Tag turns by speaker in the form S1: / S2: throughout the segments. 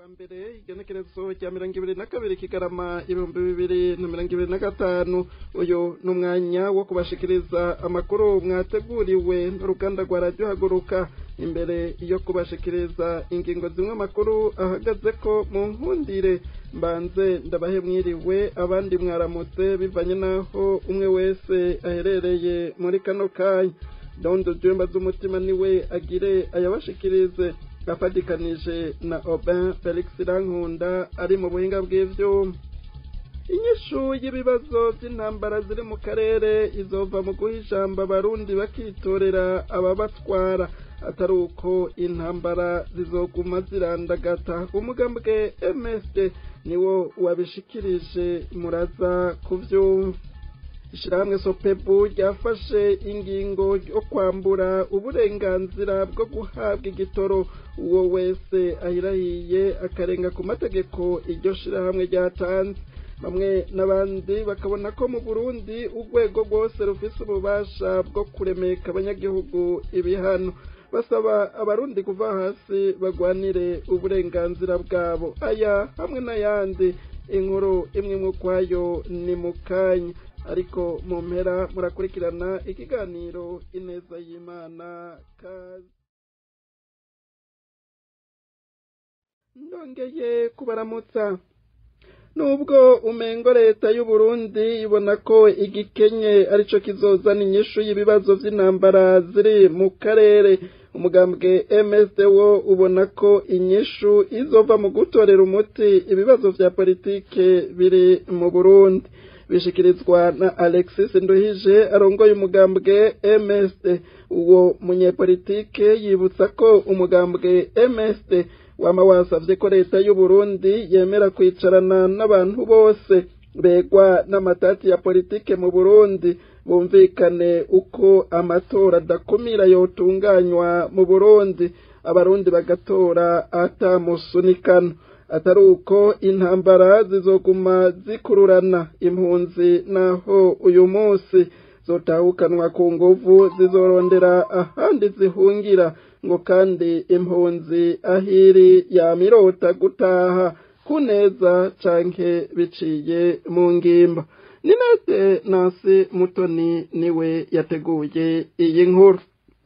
S1: Wa mbere, igenekerezo rya 22 Kigarama 2025. Uyu ni umwanya wo kubashikiriza amakuru mwateguriwe n'uruganda rwa Radiyo Haguruka. Imbere yo kubashikiriza ingingo zimwe amakuru ahagaze ko, mu nkundire mbanze ndabahe mwiriwe, abandi mwaramutse, bivanye n'aho umwe wese aherereye muri kano kanya. Dondo Jumba z'umutima niwe agire ayabashikirize, afatikanije na Aubin Felix Rankunda ari mu buhinga bw'ivyuma. Inyishu y'ibibazo by'intambara ziri mu karere izova mu guha ijambo Abarundi bakitorera ababatwara, atari uko intambara zizoguma zirandagata. Umugambwe MSD niwo wabishikirije, muraza kuvyumva. Ishirahamwe Sopebu ryafashe ingingo yo kwambura uburenganzira bwo guhabwa igitoro uwo wese ahirahiye akarenga ku mategeko iryo shirahamwe ryatanze. Bamwe n'abandi bakabona ko mu Burundi urwego rwose rufise ububasha bwo kuremeka abanyagihugu ibihano. Basaba Abarundi kuva hasi bagwanire uburenganzira bwabo. Aya hamwe n'ayandi, inkuru imwe ukwayo ni mu kanya, ariko mu mpera murakurikirana ikiganiro Ineza y'Imana. Kaze, ndongeye kubaramutsa. Nubwo umengo leta y'u Burundi ibona ko igikenye arico kizozana inyishu y'ibibazo vy'intambara ziri mu karere, umugambwe MSD wo ubona ko inyishu izova mu gutorera umuti ibibazo vya politike biri mu Burundi. Bishikirizwa na Alexis Nduhije arongoye umugambwe MSD. Uwo munyepolitike yibutsa ko umugambwe MSD wama wasavye ko leta y'u Burundi yemera kwicarana n'abantu bose begwa n'amatati ya politike mu Burundi, bumvikane uko amatora adakumira yotunganywa mu Burundi, Abarundi bagatora atamusunikano. Atari uko intambara zizoguma zikururana, impunzi naho uyu munsi zotahukanwa ku nguvu zizorondera ahandi zihungira, ngo kandi impunzi ahiri yamirota gutaha ku neza canke biciye mu ngimba. Ninete Nancy Mutoni niwe yateguye iyi nkuru.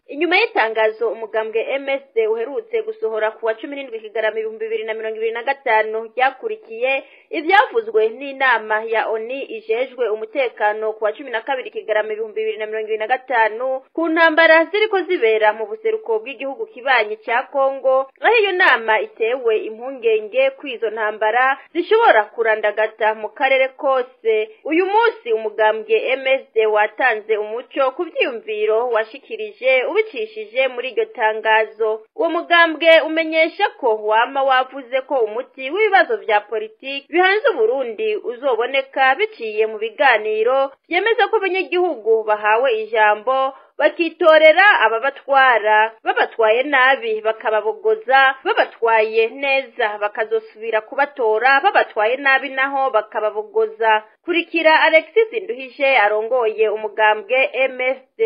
S2: Inyuma y'itangazo umugambwe MSD uherutse gusohora kuwa 17 Kigarama 2025, ryakurikiye ivyavuzwe n'inama ya ONU ijejwe umutekano kuwa 12 Kigarama 2025 ku ntambara ziriko zibera mu buseruko bw'igihugu kibanyi ca Kongo, aho iyo nama itewe impungenge kw'izo ntambara zishobora kurandagata mu karere kose. Uyu munsi umugambwe MSD watanze umuco ku vyiyumviro washikirije ubicishije muri iryo tangazo. Uwo mugambwe umenyesha ko wama wavuze ko umuti w'ibibazo vya politiki bihanze Uburundi uzoboneka biciye mu biganiro vyemeza ko abanyagihugu bahawe ijambo, bakitorera ababatwara, babatwaye nabi bakababogoza, babatwaye neza bakazosubira kubatora, babatwaye nabi naho bakababogoza. Kurikira Alexis Nduhije arongoye umugambwe MSD.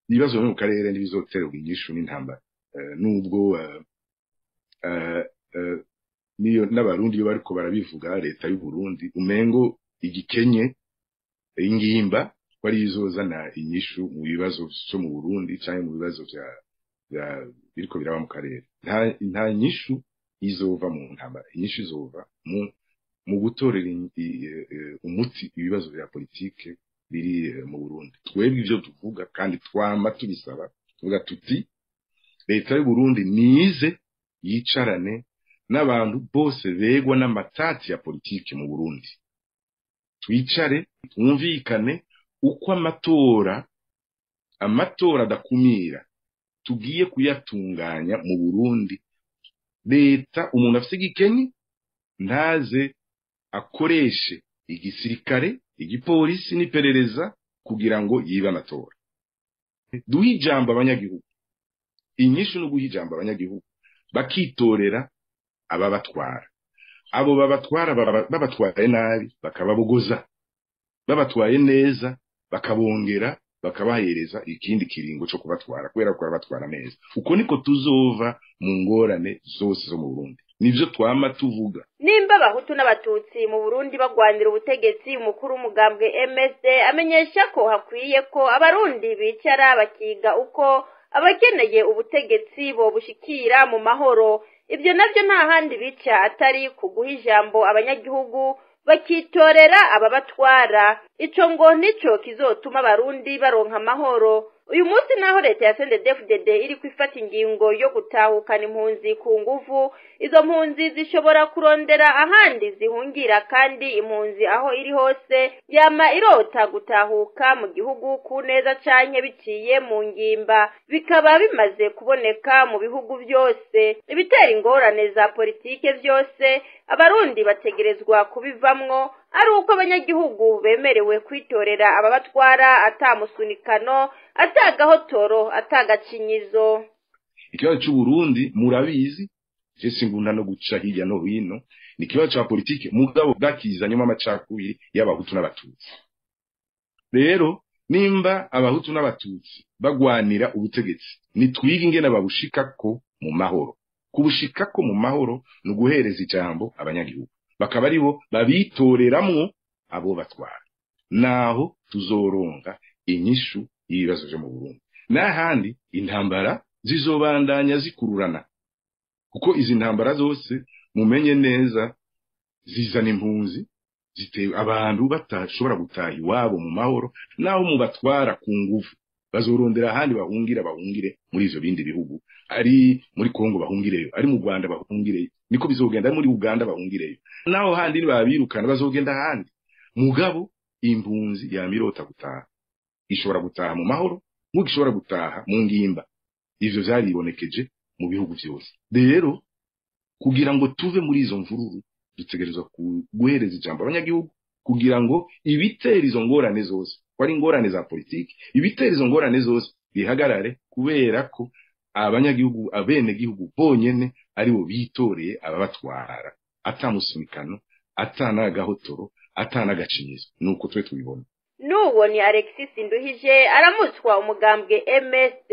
S3: Ibibazo byo mu karere ntibizoterwa inyishu n'intambara, nubwo niyo n'Abarundi iyo bariko barabivuga, leta y'u Burundi umengo igikenye, ingimba ko ari izozana inyishu mu bibazo vyo mu Burundi canke mu bibazo vya biriko biraba mu karere. Nta nyishu izova mu ntambara, inyishu izova mu gutorera umuti ibibazo vya politike biri mu Burundi. Twebwe ivyo tuvuga kandi twama tubisaba, tuvuga tuti leta y'u Burundi nize yicarane n'abantu bose begwa n'amatati ya politike mu Burundi, twicare twumvikane uko amatora adakumira tugiye kuyatunganya mu Burundi. Leta, umuntu afise igikenye ntaze akoreshe igisirikare, igipolisi n'iperereza kugira ngo yibe amatora. Duhe ijambo abanyagihugu, inyishu no guha ijambo abanyagihugu bakitorera ababatwara. Abo babatwara babatwaye nabi bakababogoza, babatwaye neza bakabongera bakabahereza ikindi kiringo cyo kubatwara kubera ko babatwara neza. Uko niko tuzova mu ngorane zose zo mu Burundi. Nivyo twama tuvuga.
S2: Nimba abahutu n'abatutsi mu Burundi bagwanira ubutegetsi, umukuru w'umugambwe MSD amenyesha ko hakwiye ko abarundi bicara bakiga uko abakeneye ubutegetsi bobushikira mu mahoro. Ibyo navyo nta handi bica atari kuguha ijambo abanyagihugu bakitorera ababatwara. Ico ngo nico kizotuma abarundi baronka amahoro. Uyu munsi naho leta ya CNDD-FDD iri kwifata ingingo yo gutahukana impunzi ku nguvu, izo mpunzi zishobora kurondera ahandi zihungira, kandi impunzi aho iri hose yama irota gutahuka mu gihugu ku neza canke biciye mu ngimba, bikaba bimaze kuboneka mu bihugu byose. Ibitera ingorane za politike byose abarundi bategerezwa kubivamwo ari uko abanyagihugu bemerewe kwitorera ababatwara atamusunikano, atagahotoro, atagacinyizo.
S3: Ikibazo cy'u Burundi murabizi, je singunda no guca hirya no hino, ni ikibazo ca politike mugabo bwakizanyemo amacakubiri y'abahutu n'abatutsi. Rero nimba abahutu n'abatutsi bagwanira ubutegetsi, nitwiga ingene babushikako mu mahoro. Kubushikako mu mahoro ni uguhereza ijambo abanyagihugu, bakaba aribo babitoreramwo abo batwara. Naho tuzoronka inyishu y'ibibazo vyo mu Burundi. N'ahandi intambara zizobandanya zikururana, kuko izi ntambara zose mumenye neza zizana impunzi, zitewe abantu batashobora gutaha iwabo mu mahoro. Naho mubatwara ku nguvu, bazorondera ahandi bahungira, bahungire muri ivyo bindi bihugu, ari muri Kongo bahungireyo, ari mu Rwanda bahungireyo, niko bizogenda, ari muri Uganda bahungireyo. Naho handi nibabirukana bazogenda ahandi. Mugabo impunzi yamirota gutaha, ishobora gutaha mu mahoro nk'uko ishobora gutaha mu ngimba. Ivyo vyaribonekeje mu bihugu vyose. Rero kugira ngo tuve muri izo mvururu, dutegerezwa guhereza ijambo abanyagihugu, kugira ngo ibitera izo ngorane zose, ko ari ingorane za politiki, ibitera izo ngorane zose bihagarare, kubera ko abanyagihugu, abenegihugu bonyene aribo bitoreye ababatwara, atamusunikano, atanagahotoro, atanagacinyizo. Nuko twe tubibona.
S2: Nuwo ni Alexis Nduhije aramutswa umugambwe MSD.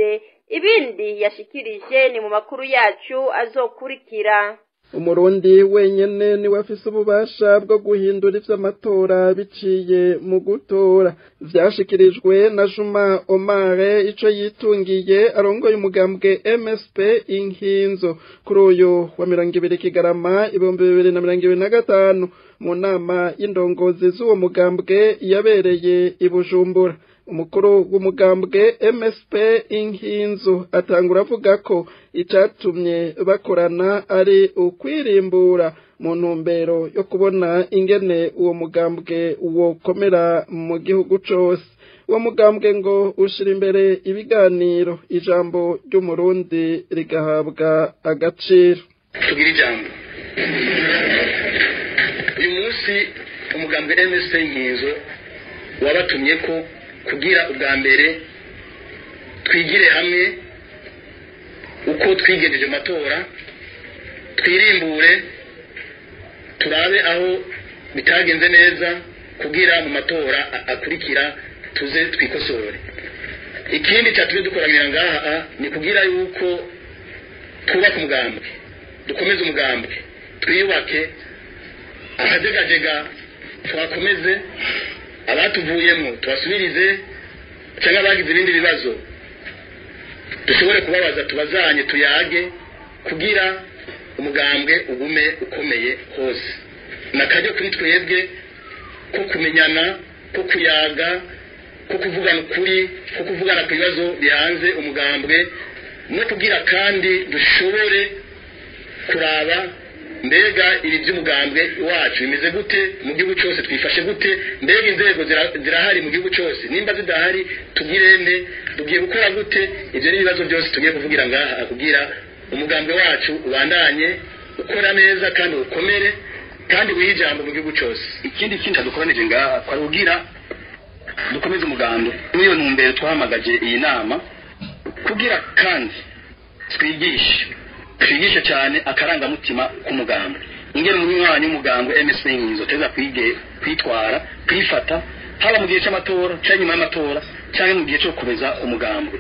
S2: Ibindi yashikirije ni mu makuru yacu azokurikira.
S1: Umurundi wenyene niwe afise ububasha bwo guhindura ivy'amatora biciye mu gutora. Vyashikirijwe na Juma Omar ico yitungiye arongoye umugambwe MSP Inkinzo kuri uyu wa 20 Kigarama 2025 mu nama y'indongozi z'uwo mugambwe yabereye i Bujumbura. Umukuru w'umugambwe MSP Inkinzo atangura avuga ko icatumye bakorana ari ukwirimbura mu ntumbero yo kubona ingene uwo mugambwe wokomera mu gihugu cose. Uwo mugambwe ngo ushira imbere ibiganiro, ijambo ry'umurundi rigahabwa agaciro.
S4: Tugira ijambo uyu munsi umugambwe MSP Inkinzo wabatumye ko kugira ubwa mbere twigire hamwe uko twigejeje amatora, twirimbure turabe aho bitagenze neza kugira mu matora akurikira tuze twikosore. Ikindi cyatumye dukoranira ngaha ni kugira yuko twubaka umugambwe, dukomeze umugambwe, twiyubake, ahajegajega twakomeze, abatuvuyemo tubasubirize, cyangwa abagize ibindi bibazo dushobore kubabaza, tubazanye, tuyage kugira umugambwe ugume ukomeye hose. Nakajya kuri twebwe ko kumenyana, ko kuyaga, ko kuvugana ukuri, ko kuvugana ku bibazo bihanze umugambwe, no kugira kandi dushobore kuraba mbega ibi by'umugambwe wacu bimeze gute mu gihugu cyose, twifashe gute, mbega inzego zirahari mu gihugu cyose, nimba zidahari tugirende, tugiye gukora gute. Ibyo ni ibibazo byose tugiye kuvugira ngaha kugira umugambwe wacu ubandanye ukora neza kandi ukomere kandi wijambo mu gihugu cyose. Ikindi kintu dukoranije ngaha kwa kugira dukomeze umugambwe, niyo ntumbero twahamagaje iyi nama, kugira kandi twigishe cyane akarangamutima k'umugambwe, ingene umunywanyi w'umugambwe MSP Inkinzo teza kwitwara, kwifata, haba mu gihe cy'amatora cyangwa nyuma y'amatora cyangwa mu gihe cyo gukomeza umugambwe,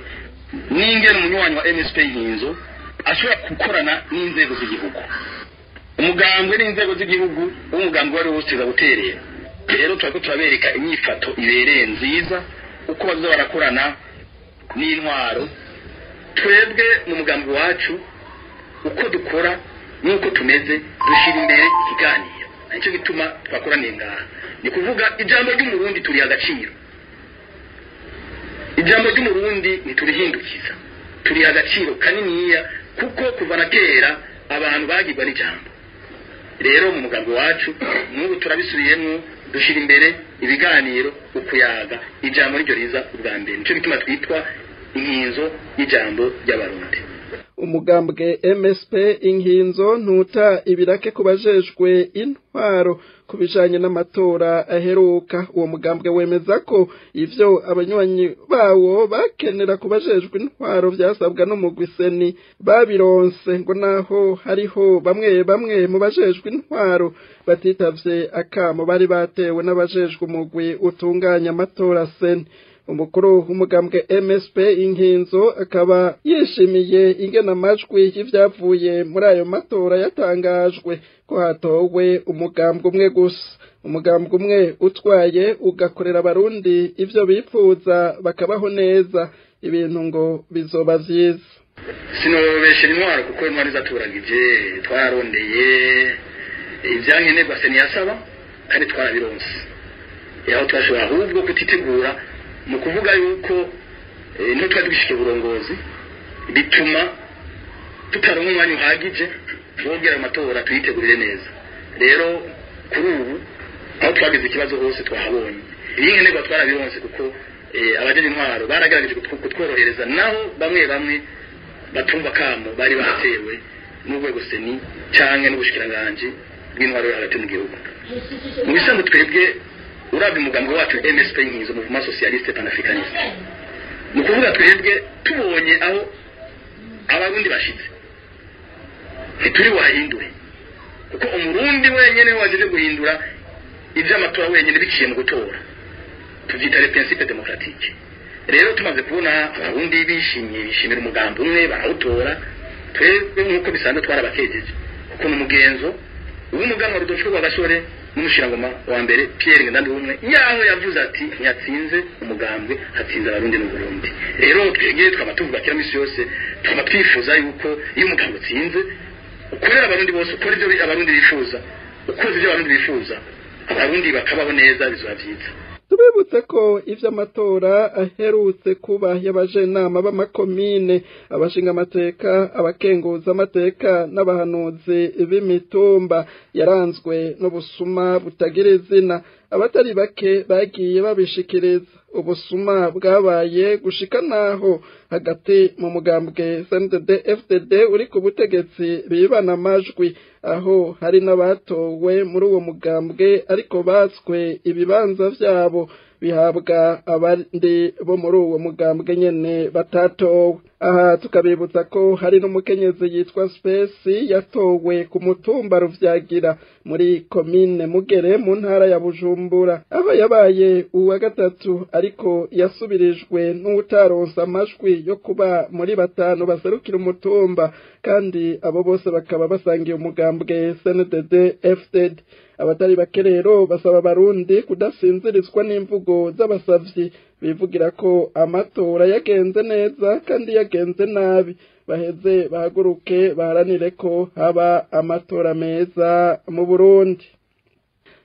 S4: n'ingene umunywanyi wa MSP Inkinzo ashobora gukorana n'inzego z'igihugu. Umugambwe n'inzego z'igihugu, umugambwe wari wose guterera. Rero turako turabereka inyifato ibereye nziza uko bazoza barakorana n'intwaro. Twebwe mu mugambi wacu uko dukora nuko tumeze dushira imbere ikiganiro, nicyo gituma twakoraniye ngaha. Ni kuvuga ijambo ry'umurundi turi agaciro, ijambo ry'umurundi ntiturihindukiza, turi agaciro kaniniya, kuko kuva na kera abantu bagirwa n'ijambo. Rero mu mugambi wacu n'ubu turabisubiyemo, dushira imbere ibiganiro, ukuyaga, ijambo niryo riza ubwa mbere. Nicyo gituma twitwa inkinzo y'ijambo ry'abarundi.
S1: Umugambwe MSP inkinzo ntuta ibirake kubajejwe intwaro kubijanye n'amatora aheruka. Uwo mugambwe wemeza ko ivyo abanywanyi bawo bakenera kubajejwe intwaro vyasabwa n'umugwi seni babironse, ngo naho hariho bamwe bamwe mu bajejwe intwaro batitavye akamo bari batewe n'abajejwe umugwi utunganya amatora seni. Umukuru w'umugambwe MSP inkinzo akaba yishimiye ingena amajwi y'ivyavuye muri ayo matora yatangajwe ko hatowe umugambwe umwe gusa, umugambwe umwe utwaye ugakorera abarundi ivyo bipfuza bakabaho neza, ibintu ngo bizoba vyiza.
S4: Sinobeshera intwaro kuko intwaro zaturagije, twararondeye ivyankenerwa seni yasaba kandi twarabironse. Yaho twashobora ahubwo kutitegura mu kuvuga yuko niho twari dushike uburongozi, bituma tutaronka umwanya uhagije wogera amatora tuyitegurire neza. Rero kuri ubu aho twagize ikibazo hose twahabonye ibinkenerwa twarabironse, kuko abajeje intwaro baragerageje kutworohereza, naho bamwe bamwe batumva kamo bari batewe n'urwego seni canke n'ubushikiranganji bw'intwaro hagati mu gihugu. Mu bisanzwe twebwe urabye umugambi wacu MSP inkinzo, Mouvement Socialiste Panafricaniste, ni ukuvuga twebwe tubonye aho abarundi bashitse ntituri buhahindure, kuko umurundi wenyene wajeje guhindura ivy'amatora wenyene biciye mu gutora, tuvyita le principe démocratique. Rero tumaze kubona abarundi bishimye, bishimira umugambi umwe barawutora, twebwe nk'uko bisanzwe twarabakejeje, kuko n'umugenzo w'umuganwa Rudolfo Rwagasore n'umushirangoma wa mbere Pierre Ngendandumwe yaho yavuze ati ntiyatsinze umugambwe, hatsinze abarundi n'u Burundi. Rero twegeye twaba tuvuga kira misi yose, twaba twifuza yuko iyo umugambwe utsinze ukorera abarundi bose, ukora ivyo abarundi bifuza, ukoze ivyo abarundi bifuza, abarundi bakabaho neza, bizoba vyiza.
S1: Tubibutse ko ivy'amatora aherutse kuba y'abajenama b'amakomine, abashinga amateka, abakenguza amateka n'abahanuzi b'imitumba yaranzwe n'ubusuma butagira izina. Abatari bake bagiye babishikiriza ubusuma bwabaye gushika naho hagati mu mugambwe CNDD FDD uri ku butegetsi bibana amajwi, aho hari n'abatowe muri uwo mugambwe ariko batswe ibibanza vyabo bihabwa abandi bo muri uwo mugambwe nyene batatowe. Aha tukabibutsa ko hari n'umukenyezi yitwa Space yatowe ku mutumba Ruvyagira muri komine Mugere mu ntara ya Bujumbura, aho yabaye uwa gatatu ariko yasubirijwe n'utaronsa amajwi yo kuba muri batanu baserukira umutumba, kandi abo bose bakaba basangiye umugambwe CNDD FDD. Abatari bake rero basaba abarundi kudasinzirizwa n'imvugo z'abasavyi bivugira ko amatora yagenze neza kandi yagenze nabi, baheze bahaguruke baharanire ko haba amatora meza mu Burundi.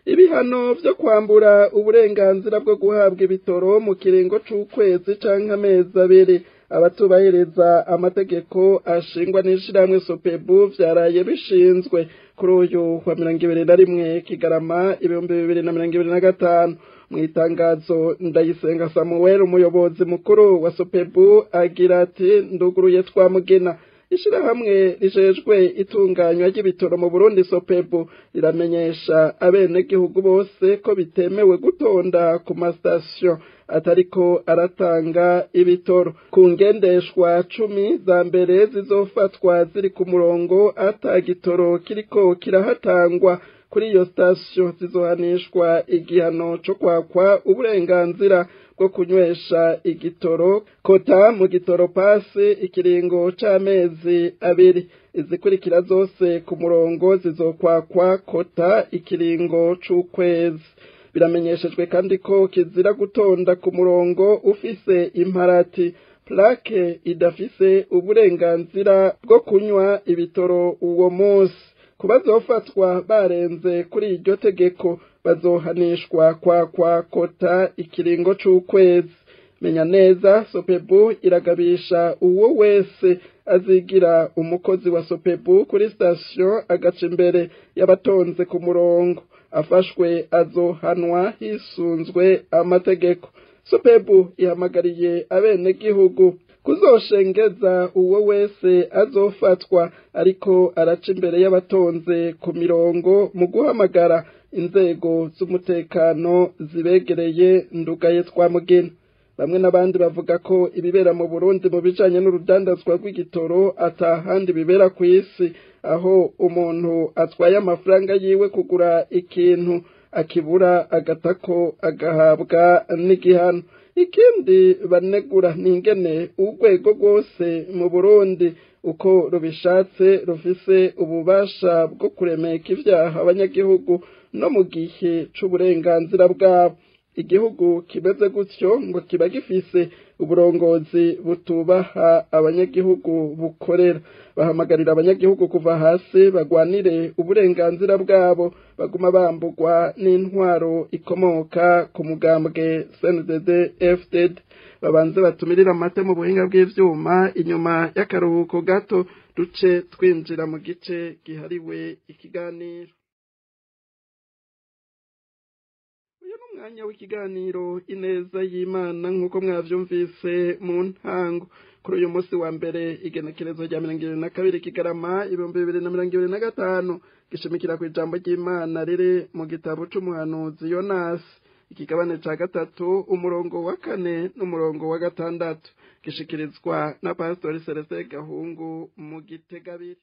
S1: Ibihano vyo kwambura uburenganzira bwo guhabwa ibitoro mu kiringo c'ukwezi canke amezi abiri abatubahiriza amategeko ashingwa n'ishirahamwe Sopebu vyaraye bishinzwe kuri uyu wa 2021 Kigarama 2025. Mu itangazo Ndayisenga Samuel umuyobozi mukuru wa Sopebu agira ati nduguruye twamugena ishirahamwe rijejwe itunganywa ry'ibitoro mu Burundi Sopebu riramenyesha abenegihugu bose ko bitemewe gutonda ku masitasiyo atariko aratanga ibitoro. Ku ngendeshwa 10 za mbere zizofatwa ziri ku murongo ata gitoro kiriko kirahatangwa kuri iyo sitasiyo zizohanishwa igihano co kwakwa uburenganzira bwo kunywesha igitoro kota mu gitoro pasi ikiringo c'amezi 2. Izikurikira zose ku murongo zizokwakwa kota ikiringo c'ukwezi. Biramenyeshejwe kandi ko kizira gutonda ku murongo ufise imparati plaque idafise uburenganzira bwo kunywa ibitoro uwo munsi. Kubazofatwa barenze kuri iryo tegeko bazohanishwa kwa kota ikiringo c'ukwezi. Menya neza Sopebu iragabisha uwo wese azigira umukozi wa Sopebu kuri station agaca imbere y'abatonze ku murongo, afashwe azohanwa hisunzwe amategeko. Sopebu ihamagariye abenegihugu kuzoshengeza uwo wese azofatwa ariko araca imbere y'abatonze ku mirongo mu guhamagara inzego z'umutekano zibegereye. Ndugaye Twamugina. Bamwe n'abandi bavuga ko ibibera mu Burundi mu bijanye n'urudandazwa rw'igitoro atahandi bibera ku isi, aho umuntu atwaye amafaranga yiwe kugura ikintu akibura agatako agahabwa n'igihano. Ikindi banegura n'ingene urwego rwose mu Burundi uko rubishatse rufise ububasha bwo kuremeka ivyaha abanyagihugu no mu gihe c'uburenganzira bwabo. Igihugu kimeze gutyo ngo kiba gifise uburongozi butubaha abanyagihugu bukorera. Bahamagarira abanyagihugu kuva hasi bagwanire uburenganzira bwabo baguma bambugwa n'intwaro ikomoka ku mugambwe CNDD FDD. Babanze batumirira amate mu buhinga bw'ivyuma inyuma y'akaruhuko gato duce twinjira mu gice gihariwe ikiganiro. Umwanya w'ikiganiro Ineza y'Imana nk'uko mwavyumvise mu ntango. Kuri uyu munsi wa mbere igenekerezo rya 2022 Kigarama 2025 gishimikira ku ijambo ry'Imana riri mu gitabo c'umuhanuzi Yonasi ikigabane ca 3 umurongo wa 4 n'umurongo wa 6, gishikirizwa na Pastor Celestin Gahungu mu Gitegabiri.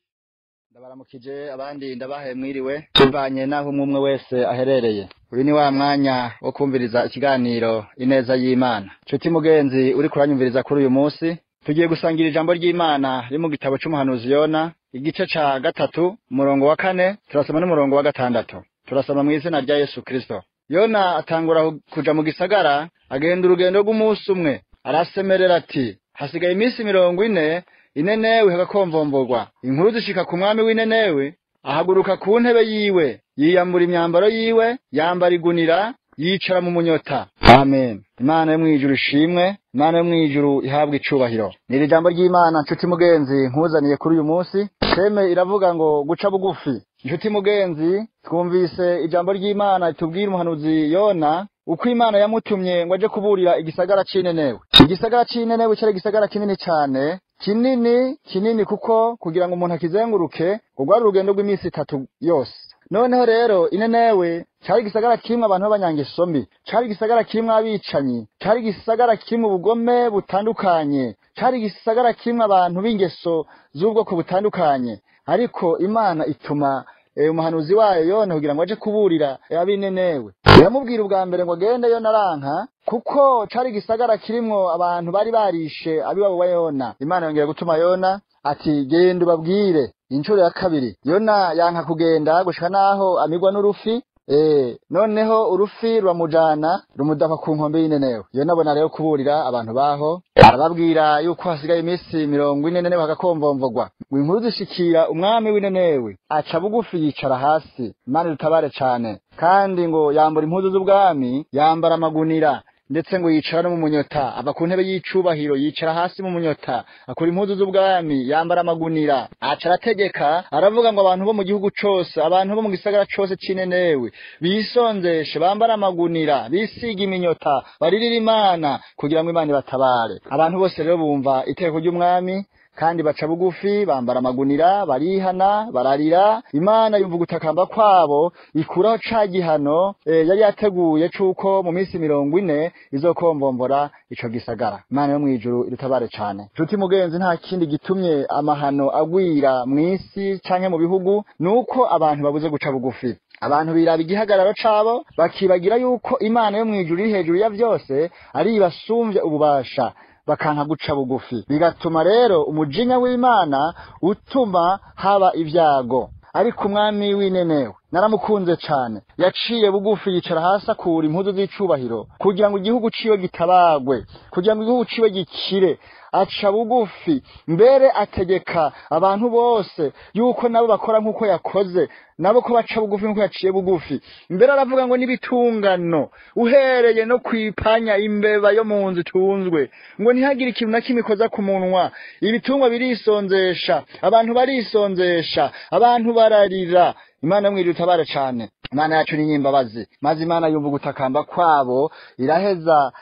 S5: Ndabaramukije abandi ndabahe mwiriwe tuvanye naho umwe wese aherereye. Uyu ni wa mwanya wo kumviriza ikiganiro Ineza y'Imana. Nshuti mugenzi uri kuranyumviriza kuri uyu munsi, tugiye gusangira ijambo ry'Imana riri mu gitabo c'umuhanuzi Yona igice ca 3 umurongo wa 4 turasoma n'umurongo wa 6. Turasoma mu izina rya Yesu Kristo. Yona atangura kuja mu gisagara, agenda urugendo rw'umunsi umwe, arasemerera ati hasigaye iminsi 40 Inenewe hagakomvomborwa. Inkuru zishika ku mwami w'Inenewe, ahaguruka ku ntebe yiwe, yiyambura imyambaro yiwe, yambara igunira, yicara mu munyota. Amen. Imana yo mwijuru ishimwe, Imana yo mwijuru ihabwe icubahiro. Ni ijambo ry'Imana nshuti mugenzi nkuzaniye kuri uyu munsi. Teme iravuga ngo guca bugufi. Nshuti mugenzi, twumvise ijambo ry'Imana itubwira umuhanuzi Yona uko Imana yamutumye ngo aje kuburira igisagara c'Inenewe. Igisagara c'Inenewe cari igisagara kinini cane, kinini kinini, kuko kugira ngo umuntu akizenguruke urwari urugendo rw'iminsi 3 yose. Noneho rero Inenewe cari igisagara kimwe abantu b'abanyangeso mbi, cari igisagara kimwe abicanyi, cari igisagara kimwe ubugome butandukanye, cari igisagara kimwe abantu b'ingeso z'ubwoko butandukanye. Ariko Imana ituma umuhanuzi wayo Yona kugira ngo aje kuburira ab'Inenewe. Yamubwira ubwa mbere ngo agende, Yona aranka, kuko cari igisagara kirimwo abantu bari barishe abiwabo wa Yona. Imana yongera gutuma Yona ati genda ubabwire. Inshuro ya 2 Yona yanka kugenda gushika naho amigwa n'urufi. Noneho urufi ruramujana rumudakwa ku nkombe y'Inenewe. Yona abona rero kuburira abantu baho, arababwira yuko hasigaye iminsi 40 Inenewe hagakomvomvogwa. Inkuru zishikira umwami w'Inenewe, aca bugufi yicara hasi. Imana idutabare cane. Kandi ngo yambura impuzu z'ubwami, yambara amagunira, ndetse ngo yicara no mu munyota, ava ku ntebe y'icubahiro yicara hasi mu munyota, akura impuzu z'ubwami, yambara amagunira, aca arategeka, aravuga ngo abantu bo mu gihugu cose, abantu bo mu gisagara cose c'Inenewe bisonzeshe, bambara amagunira, bisiga iminyota, baririra Imana kugira ngo Imana ibatabare. Abantu bose rero bumva itegeko ry'umwami, Kandi baca bugufi, bambara amagunira, barihana, bararira. Imana yumva ugutakamba kwabo, ikuraho ca gihano yari yateguye c'uko mu minsi 40 izokombombora ico gisagara. Imana yo mw'ijuru irutabare cane. Nshuti mugenzi, nta kindi gitumye amahano agwira mw'isi canke mu bihugu nuko abantu babuze guca bugufi. Abantu biraba igihagararo cabo, bakibagira yuko Imana yo mw'ijuru iri hejuru ya vyose, ari ibasumbye ububasha, bakanka guca bugufi. Bigatuma rero umujinya w'Imana utuma haba ibyago. Ariko umwami w'Inenewe naramukunze cane, yaciye bugufi, yicara hasi, akura impuzu z'icubahiro kugira ngo igihugu ciwe gitabagwe, kugira ngo igihugu ciwe gikire. Aca bugufi, mbere ategeka abantu bose yuko nabo bakora nk'uko yakoze, nabo ko baca bugufi nk'uko yaciye bugufi. Mbere aravuga ngo n'ibitungano, uhereye no kwipanya imbeba yo mu nzu itunzwe, ngo ntihagire ikintu na kimwe ikoza ku munwa. Ibitungwa birisonzesha, abantu barisonzesha, abantu bararira. Imana yo mw'ijuru itabare cane. Imana yacu ni nyimbabazi, maze Imana yumva ugutakamba kwabo, iraheza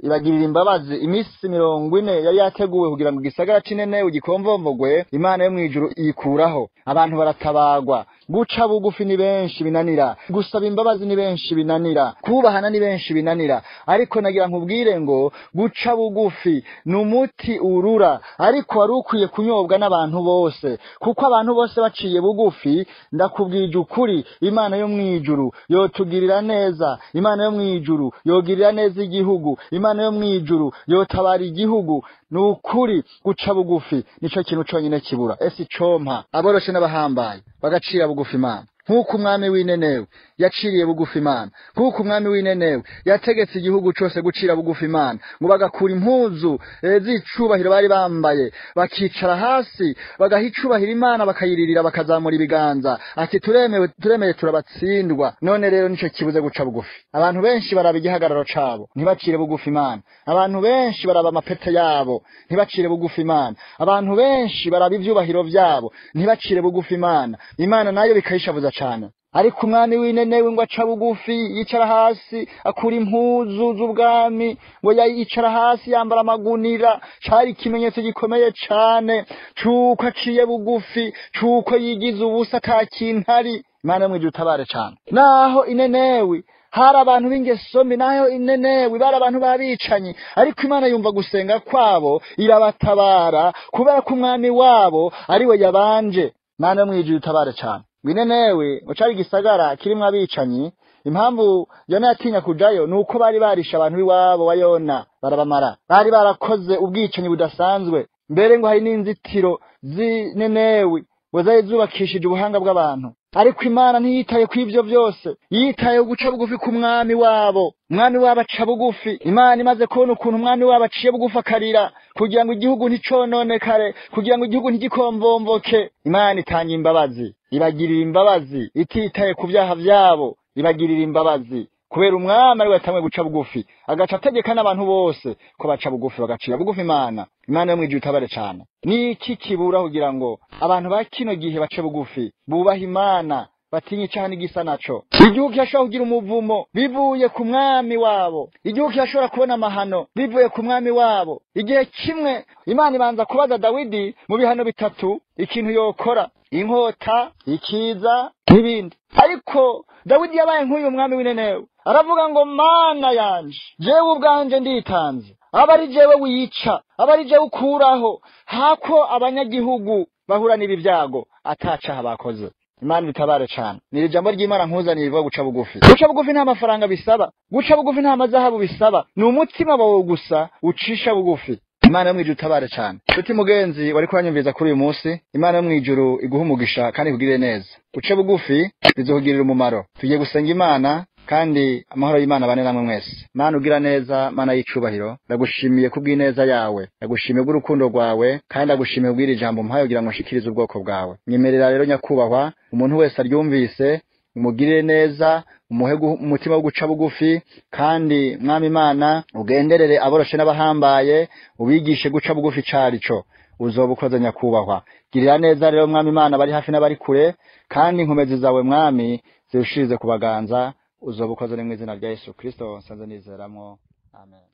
S5: ibagirira imbabazi. Iminsi 40 yari yateguwe kugira ngo igisagara c'Inenewe gikomvomvogwe, Imana yo mw'ijuru iyikuraho. Abantu baratabagwa. Guca bugufi ni benshi binanira, gusaba imbabazi ni benshi binanira, kubahana ni benshi binanira. Ariko nagira nkubwire ngo guca bugufi ni umuti urura, ariko wari ukwiye kunyobwa n'abantu bose, kuko abantu bose baciye bugufi, ndakubwije ukuri, Imana yo mw'ijuru yotugirira neza, Imana yo mw'ijuru yogirira neza igihugu, Imana yo mw'ijuru yotabara igihugu. Ni ukuri guca bugufi nico kintu conyine kibura. Ese icompa aboroshe n'abahambaye bagacira bugufi Imana, nk'uko umwami w'Inenewe yaciriye bugufi Imana, nk'uko umwami w'Inenewe yategetse igihugu cose gucira bugufi Imana, ngo bagakura impuzu z'icubahiro bari bambaye, bakicara hasi, bagaha icubahiro Imana, bakayiririra, bakazamura ibiganza, ati turemewe, turemeye, turabatsindwa. None rero nico kibuze guca bugufi. Abantu benshi baraba igihagararo cabo, ntibacire bugufi Imana. Abantu benshi baraba amapete yabo, ntibacire bugufi Imana. Abantu benshi baraba ivyubahiro vyabo, ntibacire bugufi Imana. Imana nayo bikayishavuza cane. Ariko umwami w'Inenewe ngo aca bugufi, yicara hasi, akura impuzu z'ubwami, ngo yicara hasi, yambara amagunira. Cari ikimenyetso gikomeye cane c'uko aciye bugufi, c'uko yigize ubusa, ata kintu ari. Imana yo mw'ijuru itabare cane. Naho Inenewe hari abantu b'ingeso mbi, naho Inenewe bari abantu b'abicanyi, ariko Imana yumva gusenga kwabo, irabatabara, kubera ko umwami wabo ariwe yabanje. Imana yo mw'ijuru itabare cane. Inenewe cari igisagara kirimwo abicanyi. Impamvu Yona yatinya kujayo nuko bari barishe abantu b'iwabo wa Yona barabamara, bari barakoze ubwicanyi budasanzwe. Mbere ngo hari n'inzitiro z'Inenewe ngo zari zubakishije ubuhanga bw'abantu. Ariko Imana ntiyitaye ku ivyo vyose, yitaye guca bugufi ku mwami wabo. Umwami wabo aca bugufi. Imana imaze kubona ukuntu umwami wabo aciye bugufi akarira, kugira ngo igihugu nticononekare, kugira ngo igihugu ntigikomvomvoke, Imana itanga imbabazi, ibagirira imbabazi, ititaye ku vyaha vyabo, ibagirira imbabazi, kubera umwami ariwe yatanguye guca bugufi, agaca ategeka n'abantu bose ko baca bugufi, bagacira bugufi Imana. Imana yo mw'ijuru itabare cane. Niki kibura kugira ngo abantu ba kino gihe bace bugufi, bubaha Imana, batinye icaha n'igisa naco? Igihugu kirashobora kugira umuvumo bivuye ku mwami wabo. Igihugu kirashobora kubona amahano bivuye ku mwami wabo. Igihe kimwe Imana ibanza kubaza Dawidi mu bihano bitatu ikintu yokora: inkota, ikiza n'ibindi. Ariko Dawidi yabaye nk'uyu mwami w'Inenewe, aravuga ngo Mana yanje, jewe ubwanje nditanze, aba ari jewe wica, aba ari jewe ukuraho, hako abanyagihugu bahura n'ibi vyago atacaha bakoze. Imana itabare cane. Ni ijambo ry'Imana nkuzaniye rivuga guca bugufi. Guca bugufi nta mafaranga bisaba, guca bugufi nta mazahabu bisaba, ni umutima wawe gusa ucisha bugufi. Imana yo mw'ijuru itabare cane. Nshuti mugenzi wari kuranyumviriza kuri uyu munsi, Imana yo mw'ijuru iguhe umugisha kandi ikugirire neza. Uce bugufi bizokugirira umumaro. Tugiye gusenga Imana, kandi amahoro y'Imana abane namwe mwese. Mana ugira neza, Mana y'icubahiro, ndagushimiye kubw'ineza yawe, ndagushimiye bw'urukundo rwawe, kandi ndagushimiye kubw'iri jambo mpaye kugira ngo nshikirize ubwoko bwawe. Nyemerera rero nyakubahwa, umuntu wese aryumvise umugirire neza, umuhe umutima wo guca bugufi, kandi Mwami Imana ugenderere aboroshe n'abahambaye, ubigishe guca bugufi carico uzoba ukoze nyakubahwa. Girira neza rero Mwami Imana bari hafi n'abari kure, kandi inkomezi zawe Mwami zirushirize kubaganza, uzoba ukoze mu izina rya Yesu Kristo nsanze nizeramwo. Amen.